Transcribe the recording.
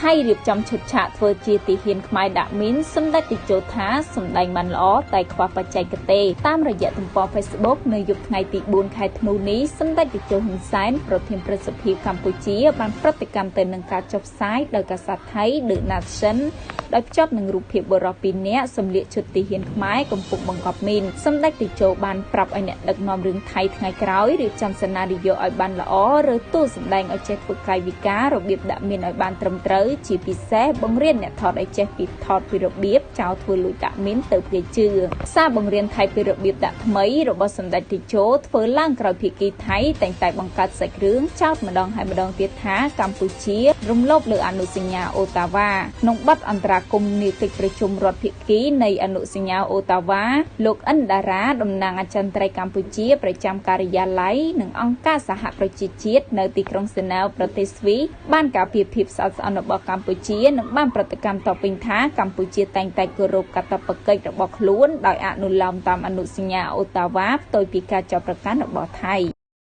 ថៃរៀបចំឈុតឆាកធ្វើជាទាហានខ្មែរដាក់មីនសម្ដេចតេជោថាសម្ដែងបានល្អតែខ្វះបច្ចេកទេសតាមរយៈទំព័រ Facebook នៅយប់ថ្ងៃទី4ខែធ្នូនេះសម្ដេចតេជោហ៊ុនសែនប្រធានព្រឹទ្ធសភាកម្ពុជាបានប្រតិកម្មទៅនឹងការចុះផ្សាយដោយកាសែតថៃ The Nation ដោយភ្ជាប់នឹងរូបភាពបុរស2នាក់សម្លៀកឈុតទាហានខ្មែរកំពុងបង្កប់មីនសម្ដេចតេជោបានប្រាប់ឲ្យអ្នកដឹកនាំរឿងថៃថ្ងៃក្រោយរៀបចំសេណារីយ៉ូឲ្យបានល្អឬតួសម្ដែងឲ្យចេះធ្វើកាយវិការរបៀបដាក់មីនឲ្យបានត្រឹមត្រូវជាពិសេសបង្រៀនអ្នកថតឲ្យចេះពីថតពីរបៀបចោលធ្វើលួចដាក់មីនទៅគេជឿសារបង្រៀនថៃពីរបៀបដាក់ថ្មីរបស់សម្ដេចតេជោធ្វើឡើងក្រោយភាគីថៃតែងតែបង្កើតសាច់រឿងចោទម្ដងហើយម្ដងទៀតថាកម្ពុជារំលោភលើអនុសញ្ញាអូតាវ៉ាក្នុងបទអន្តរាគមន៍នៃកិច្ចប្រជុំរដ្ឋភាគីនៃអនុសញ្ញាអូតាវ៉ាលោកអិនដារ៉ាតំណាងអចិន្ត្រៃយ៍កម្ពុជាប្រចាំការិយាល័យនិងអង្គការសហប្រជាជាតិនៅទីក្រុងហ្សឺណែវប្រទេសស្វីសបានការពារភាពស្អាតស្អំរបស់កម្ពុជានិងបានប្រតិកម្មតបវិញថាកម្ពុជាតែងតែគោរពកាតព្វកិច្ចរបស់ខ្លួនដោយអនុលោមតាមអនុសញ្ញាអូតាវ៉ាផ្ទុយពីការចោទប្រកាន់របស់ថៃ។